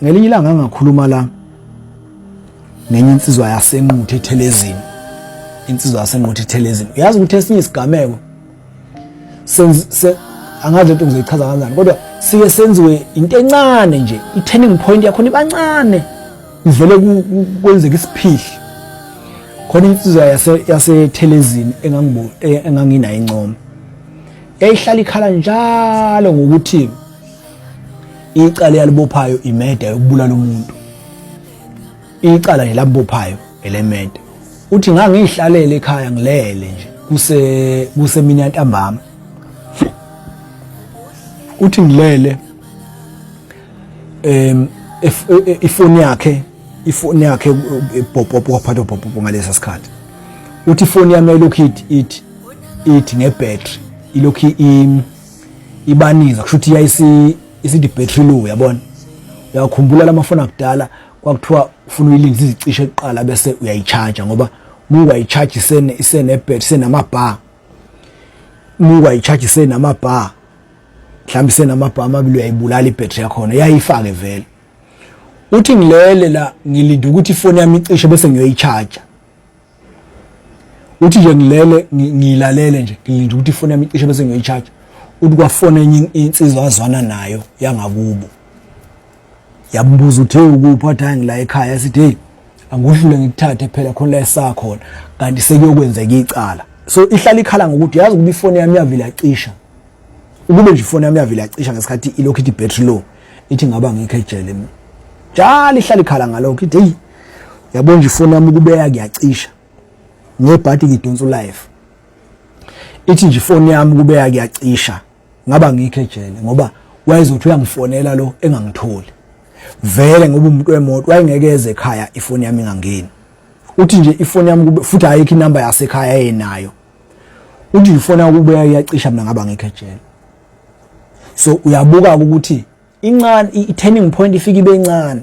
Ngelinye ilanga ngakhuluma la nenye insizwa yaseNquthu eThelezini, insizwa yaseNquthu eThelezini. Uyazi ukuthi esinye isigameko senze, angazi lento ngizoyichaza kanjani, kodwa sike senziwe into encane nje, i-turning point yakhona ibancane, ivele kwenzeka isiphihli. Khona insizwa yaseThelezini enganginayo incoma, yayihlala ikhala njalo ngokuthi icala yalibophayo imeda yokubulala umuntu, icala nje lambophayo elemeda. Uthi ngangihlalele ekhaya ngilele nje, kusemini yantambama. Uthi ngilele, ifoni yakhe ibhobhobho, kwaphatha bhobhobho ngalesa sikhathi. Uthi ifoni yami yayilokhu ithi ngebhattery ilokhu ibaniza, kusho ukuthi yayisi isithi battery low. Yabona, uyakhumbula lamafoni akudala, kwakuthiwa ufuna uyilindisa izicishe kuqala bese uyayicharge, ngoba uma ungayicharge isene battery isenama-bar, uma ungayicharge isenama-bar, mhlawumbe isenama-bar amabili, uyayibulala ibhattery yakhona. Yayifake vele. Uthi ngilele la, ngilinda ukuthi ifoni yami icishe bese ngiyoyicharge. Uthi nje ngilele, ngiyilalele nje, ngilinda ukuthi ifoni yami icishe bese ngiyoyicharge. Uthi kwafona enye insizwa azwana nayo yangakubo, yambuza ukuthi, "Hey, ukuphi?" Wathi, "Hayi, ngila ekhaya." Sithi, "Hey, angudlule ngikuthathe phela khona la esakhona." Kanti sekuyokwenzeka icala. So ihlala ikhala ngokuthi, yazi, ukuba ifoni yami yavela yacisha, ukube nje ifoni yami yavela yacisha ngesikhathi ilokhu ithi battery low, ithi ngaba ngikho ejele mina. Njalo ihlala ikhala ngalokho, ithi, "Hey, yabona nje ifoni yami ukube yakuyacisha ngebhadi ngidonsa ulife." Ithi nje ifoni yami kube yakuyacisha, ngaba ngikho ejele, ngoba wayezothi uyangifonela lo engangitholi vele, ngoba umuntu wemoto wayengeke eze ekhaya ifoni yami ingangeni. Uthi nje ifoni yami kube, futhi ayikho inamba yasekhaya yenayo. Uthi ifoni yami kube yacisha, mina ngaba ngikho ejele. So uyabuka ukuthi incane i-turning point, ifika ibe incane.